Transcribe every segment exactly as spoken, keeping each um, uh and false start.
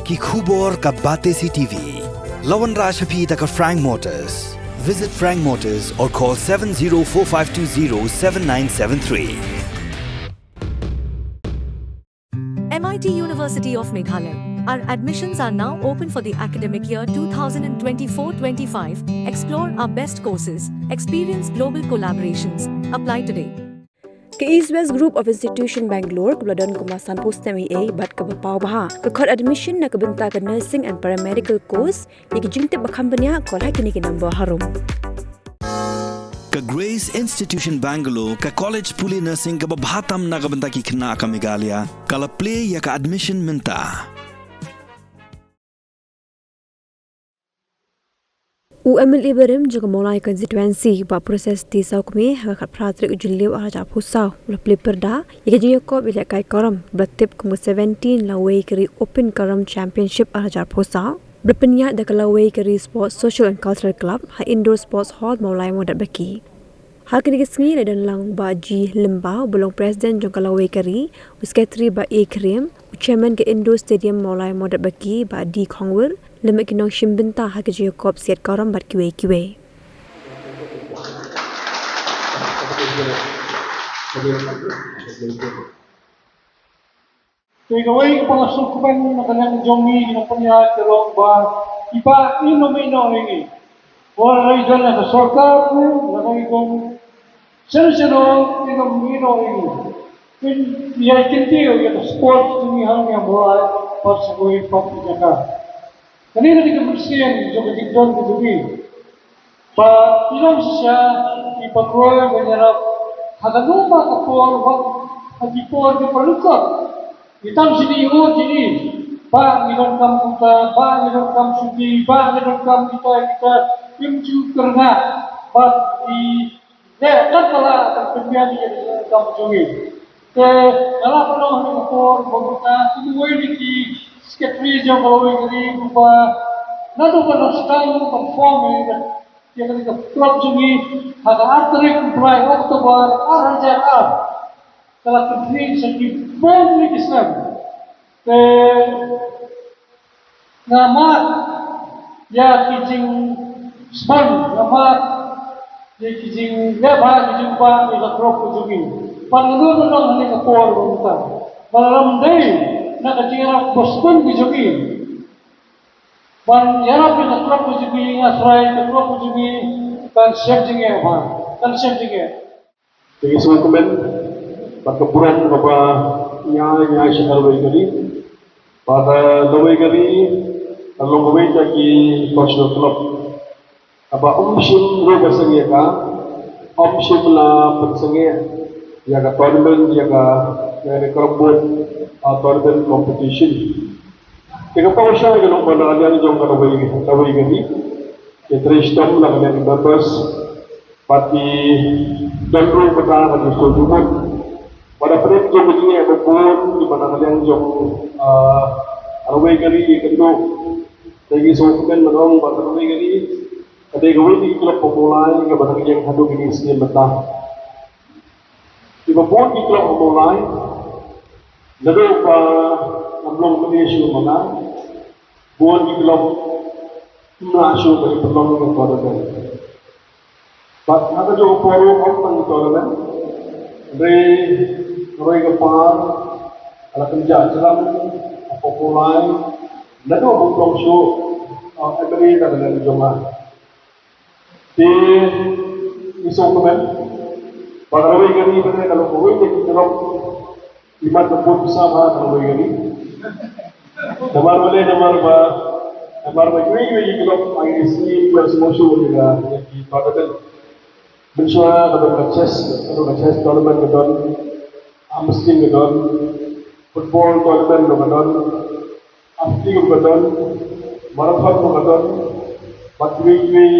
Ki khubor ka Batesi T V. La wanrah sha phi da ka Frank Motors. Visit Frank Motors or call seven zero four five two zero seven nine seven three. M I T University of Meghalaya. Our admissions are now open for the academic year two thousand twenty-four twenty-five. Explore our best courses, experience global collaborations. Apply today. Ka East West Group of Institution Bangalore kaba la don kumba sanphew snem eiei bad kaba paw bha ka khot admission na ka bynta ka nursing and paramedical course. Ïa ki jingtip ba kham bniah, call ha kine ki number harum. Ka Grace Institution Bangalore, ka college pule nursing kaba bha tam na ka bynta ki khynnah ka Meghalaya, ka la plie ïa ka admission mynta. U M L A barim jong ka Mawlai constituency, Bah Precious T Sawkmie, ha ka khatphra tarik u Jylliew arhajar arphew saw, u la plie pyrda ïa ka jingïakob ïalehkai karam ba la tip kum ka seventeen Lawei ka Ri Open Karam Championship arhajar arphew saw, ba la pynïaid da ka Lawei ka Ri Sports Social and Cultural Club ha Indoor Sports Hall, Mawlai Mawdatbaki. Ha kane ka sngi la don lang u Bah G Lyngba, uba long president jong ka Lawei ka Ri, u secretary Bah A Khyriem, u chairman ka Indoor Stadium Mawlai Mawdatbaki Bah D Khongwir, lem bad ki nongshim bynta ha ka jingïakob siat karam bad kiwei kiwei. Te kawei kaba nga sngewkmen na ka liang jong ngi, ngi nongpynïaid, ka long ba i Bah ino ino ïa ngi. Wat la i don na ka sorkar ne la i don shano shano, ino ino ïa ngi. Pynïaid kyntiew ïa ka sport jong ngi hangne ha Mawlai bad sa kawei pat ki jaka. Kane ka dei ka mynsiem jong ka jingdon ka jong ngi. Ba i long shisha i patrol ban ïarap ha kano kano ka por, wat ha ki por kiba lyngkot. Ngi tang shane ïoh jingïeit. Ba ngi donkam kumta, ba ngi donkam shuki, ba ngi donkam kita kita, kim ju kyrngah. Ba i Te katba lah ban pynbiang ïa ka kam jong ngi. Te nga lah ban ong ha kane ka por ba mynta kum uwei na ki secretary jong ka Lawei ka Ri, ba naduh ban sdang ban form ïa ka, ïa ka club jong ngi ha ka ar tarik u bnai October ar hajar ar, ka la kynthih sha ki bun na ki snem. Te nga mad ïa ki jingsbun, nga mad ïa ki jingleh bha, ki jingbha ïa ka club ka jong ngi. Bad nga nud ban ong ha kane ka por ba mynta, ba lada ym dei na ka jingïarap ba sbun ka jong ngi ban ïarap ïa ka club ka jong ngi, nga tharai ka club ka jong ngi kan shah jingeh bha, kan shah jingeh. Te ngi sngewkmen bad ka burom kaba ïa ïa sha ka Lawei ka Ri. Bad, eh, Lawei ka Ri ka long kawei na ki professional club kaba ym shym ruh ban sangeh ka, ym shym la pynsangeh ïa ka tournament, ïa ka, ïa ka carrom board, ah, tournament competition. Te ka pang sha ka long ba na ka liang jong ka Lawei, Lawei ka Ri, te trei shitom na ka liang members. Bad ki don ruh kata ka jingsngewthuh. Bad hapdeng jong ka jingeh ba bun kiba na ka liang jong, ah, Lawei ka Ri ka dei, te ngi sngewkmen ban ong ba Lawei ka Ri ka dei kawei na ki club ba Mawlai kaba dang ïeng haduh kine ki sngi mynta. Kiba bun ki club ba Mawlai, naduh ba ym long kane shuh mynta, bun ki club ym lah shuh ban ïa pynlong ïa ka tournament. Bad ha kajuh ka por ruh ym tang tournament, hynrei hynrei ka par ka la kynjah jlan hapoh Mawlai naduh ba ym long shuh, ah, M L A na ka liang jong nga. Te ngi sngewkmen ba ka Lawei ka Ri ka long kawei na ki club imat ka bun pisa bha ka Lawei ka Ri. Namar balei? Namar ba, namar ba kiwei kiwei ki club ha kine ki sngi ki la sngewsih ïa ka, ïa ki tournament. Mynshuwa ka don ka chess, ka don ka chess tournament, ka don arm wrestling, ka don football tournament, ka don Athlete ruh ka don, marathon ruh ka don, bad kiwei kiwei,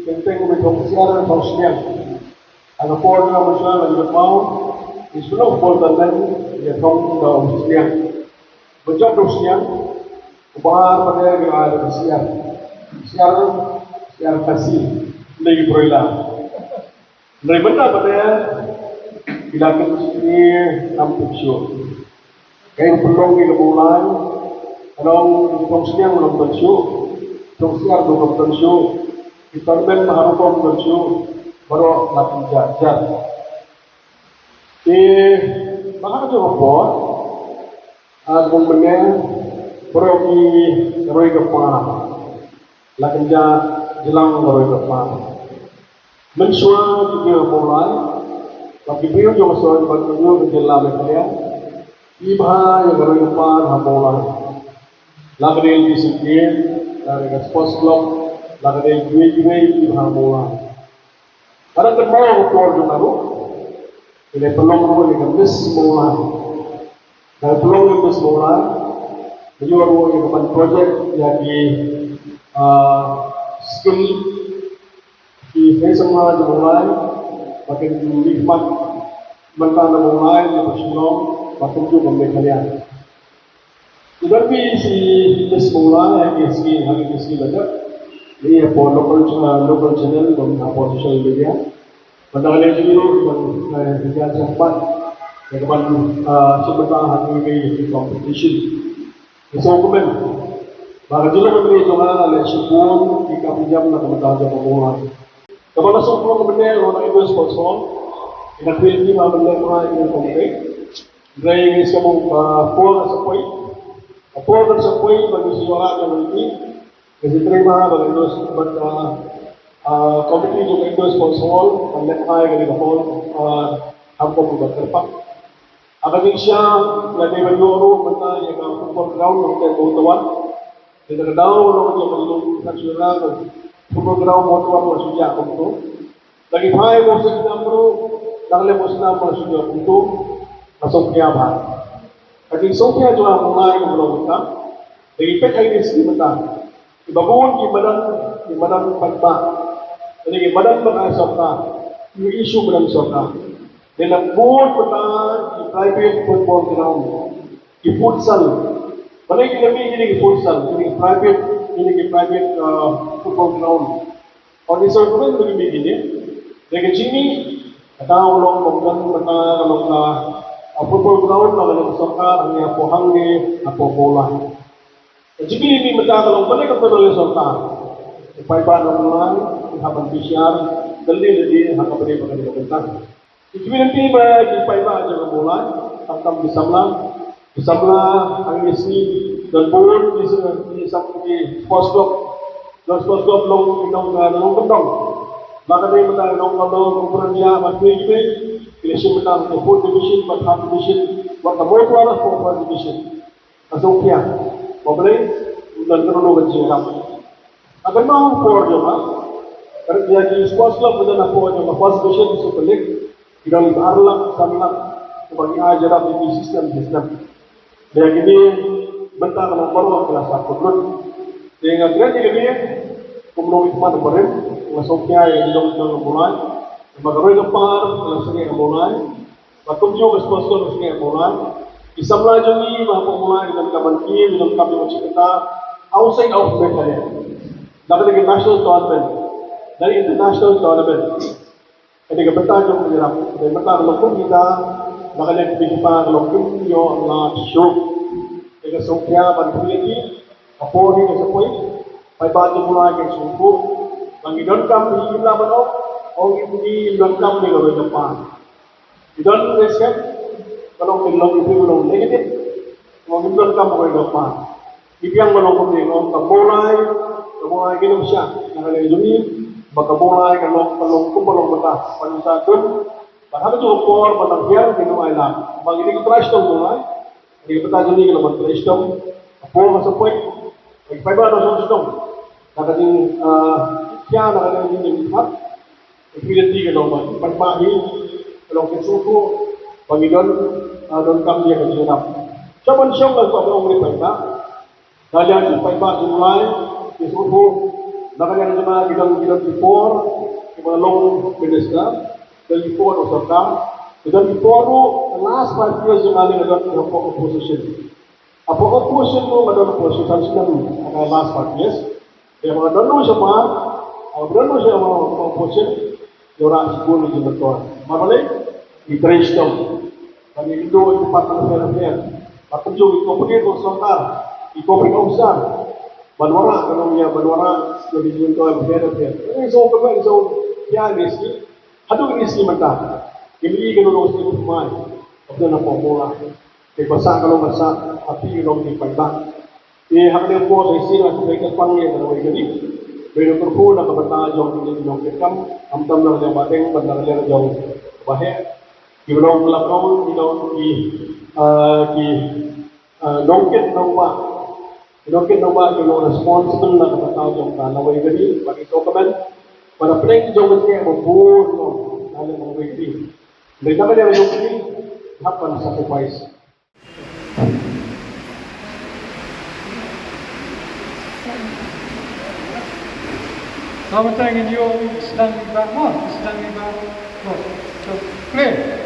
teng teng ruh ka don, ka syiar ka don sniang. Ha ka por jong nga mynshuwa nga ïoh maw, ngi shu long football tournament, ïa thong da u sniang. Ba jop da u sniang, u bahar pat ka ai da u syiar. Syiar, syiar Khasi, ym dei ki broiler. Hynrei mynta pat ki la kynjah nam pynshong. Kaei ba pynlong ïa ka Mawlai ka Dong, dong sniang dong dong shu, dong siar dong dong shu, department maharukom dong shu, baroh la pynjah jat. Te, ba ha ka jong ka por, ha ka bun mynne, baroh ki roi ka par, la kynjah jlang ka roi ka par. Mynshuwa ki briew ha Mawlai, bad ki briew jong ka shnong bad ki briew ka jylla Meghalaya, ki bha ïa ka roi ka par ha Mawlai. La ka dei ki syngkien, la ka dei ka sports club, la ka dei kiwei kiwei ki bha ha Mawlai. Ka dang kynmaw ka por jong nga ruh, ki la pynlong ruh ïa ka Miss Mawlai. Ka pynlong ïa ka Miss Mawlai, ka ïoh ruh ïa ka ban project ïa ki, ah, skill Ki hei samla jong Mawlai, ba kin mihmat mynta na Mawlai, na Shillong, ba kumjuh ka Meghalaya. Ki don ki shi Miss Mawlai, ha ki shi, ha ki shi ba jat. Ni hapoh local, uh, local channel, bad hapoh social media. Bad na ka liang jong ngi ruh, bad, eh, ïa ka jingmut, ïa ka ban, uh, shim bynta ha ki, ki competition. Ngi sngewkmen ba ka jingïalam jong nga la leh shibun ki kam pynjam na ka bynta jong ka Mawlai. Kaba la sngewthuh mynne ruh na Indoor Sports Hall, ïa ka training ba mynne ruh ïa ka training. Hynrei ngi sngewbha ba por ka sa poi, ba por ka sa poi ba ngi sa ïoh ïa ka training. Ngi sa trei bha ba ka Indoor Sports, ba ka, ah, committee jong ka Indoor Sports Hall ban leh bha ïa ka hall, ah, ha ka por ba kyrpang. Ha ka jingshisha, nga dei ban ïoh ruh mynta ïa ka football ground, nongtei Mawtawan. Dei da ka daw, nongtei Mawtawan, ka shu ïa ka football ground Mawtawan, la shu ïa kumto. Lagi phai mo sik nam ruh, dang le mo sik nam la shu ïa kumto. Ka sngewpia bha. Ka jingsngewpia jong nga Mawlai ka long mynta. Lagi peit ha kine ki sngi mynta. Kiba bun ki madan, ki madan paidbah. Lane ki madan ba ka ai sorkar. Ki issue madan sorkar. Dei na bun mynta ki private football ground. Ki futsal. Balei ki la mih kine ki futsal, kine ki private, kine ki private, uh, football ground. Hynrei sngewbha ba ki mih kine. Dei ka jingmih, kata ka long ba ka don mynta ka long ka, uh, football ground ba ka long sorkar, hangne hapoh, hangne hapoh Mawlai. Ka jingkylli mynta ka long balei kam don na sorkar. Paidbah na Mawlai, ki hap ban pyrshang, kylli lade ha kaba dei ba ka dei ka bynta. Ki kylli lynti ba ki paidbah jong ka Mawlai, khamtam ki samla, ki samla, hangne sngi, don bun ki sa-, ki sam-, ki sports club, don sports club long, ki nong, ah, nongkyndong. Ba ka dei mynta nongkyndong, nongkyndong, ba kiwei kiwei, ki la shim mynta ka fourth division, ba third division, ba ka Mawlai ka fourth division. Ka sngewpia, ba balei, u don kano kano ka jingïarap. Haba nang por jong nga, ka ïa ki sports club ba don hapoh jong nga first division Super League, ki don ar lak, san lak, kumba ngi ai jingïarap ïa ki system, system. Ïa kine, mynta ka long baroh ki la sah kut lut. Te nga kren ïa kine, kumno ngi khmat barim, nga sngewpia ïa ki long ki long Mawlai, ba ka roi ka par, ka la sangeh Mawlai, Ba kumjuh ka sponsor ka sngewbha Mawlai. Ki samla jong ngi ba hapoh Mawlai ki donkam ban kiew, ki donkam ban chiktah outside of Meghalaya. Da ka dei ka national tournament, da ka international tournament. Ka dei ka bynta jong ka jingïarap, ka dei bynta ka long kum kita, da ka dei ka bynta ka long kum ïoh lad shuh. Ka dei ka sngewbha ban kiew ki, ka por hi ka sngewbha. Paidbah jong Mawlai ka sngewbha. Ba ngi donkam ngi im lah ban ong, ong ngi donkam ngi ka roi ka par. Ki don respect, ka long ki long ki long negative. Ka long ki donkam ka roi ka par. Ki biang ka long kumne, ka long ka Mawlai, ka Mawlai ki long sha, na ka liang jong ngi, ba ka Mawlai ka long, ka long kum ka long mynta, mynta dun, ba ha ka jong ka por, ba nang hiar, ki long ai la. Ba ngi dei ki trai sdang Mawlai, Dei ka bynta jong ngi ka long ban trei shitom. Ka por ka sa poi. Ba ki paidbah nang shong shitom. Na ka jing, ah, khia na ka jing jingmut. Ka kyrti ka long ba ki paidbah hi ka long ki sngewthuh ba ngi don, ah, donkam ïa ka jingïarap. Sha ban shong ngan kwah ban ong ïa ki paidbah. Na liang ki paidbah jong ngi ki sngewthuh. Na ka liang jong ngi ki don, ki don ki por kiba long minister, don ki por ha sorkar, ki don ki por ruh, last five years jong ngi ki don ki opposition. Hapoh opposition ruh nga don opposition, san snem ha ka last five years. Te haba nga don ruh sha bar, haba nga don ruh sha opposition, nga wanrah shibun ki jingmyntoi. Namar balei? Ngi trei shitom. Ba ngi ïakynduh ïa ki department pher pher. Ba kumjuh ki company ka sorkar. Ki corporate officer ban wanrah, ka long ïa ban wanrah ïa ki jingmyntoi bapher bapher. Ngi sngewbha ban sngewbha ïa ngi shi haduh ngi shi mynta. Ngi ïohi ka long shi mai ka pynna pom mola. Te ba sah ka long ba sah, ha phi ka long ki paidbah. Te ha kane ka por sa shisien nga kyrpang ïa ka lawei ka dih. Ba ïa kyrkhu na ka bynta jong ki nongkitkam, khamtam na ka liang ba dang bad na ka liang jong ba heh. Ki long la ka long ki long ki, ah, ki Ah, nongkit nongbah. Nongkit nongbah ki long responsible na ka bynta jong ka lawei ka dih, ba ki sngewkmen. Ba na pdeng jong ka jingeh ba bun long na lawei ka dih. Dei na ka liang jong ka dih, hap ban sacrifice. Ka bynta ngin ïoh sdang ba mo, sdang ba mo. So, clear.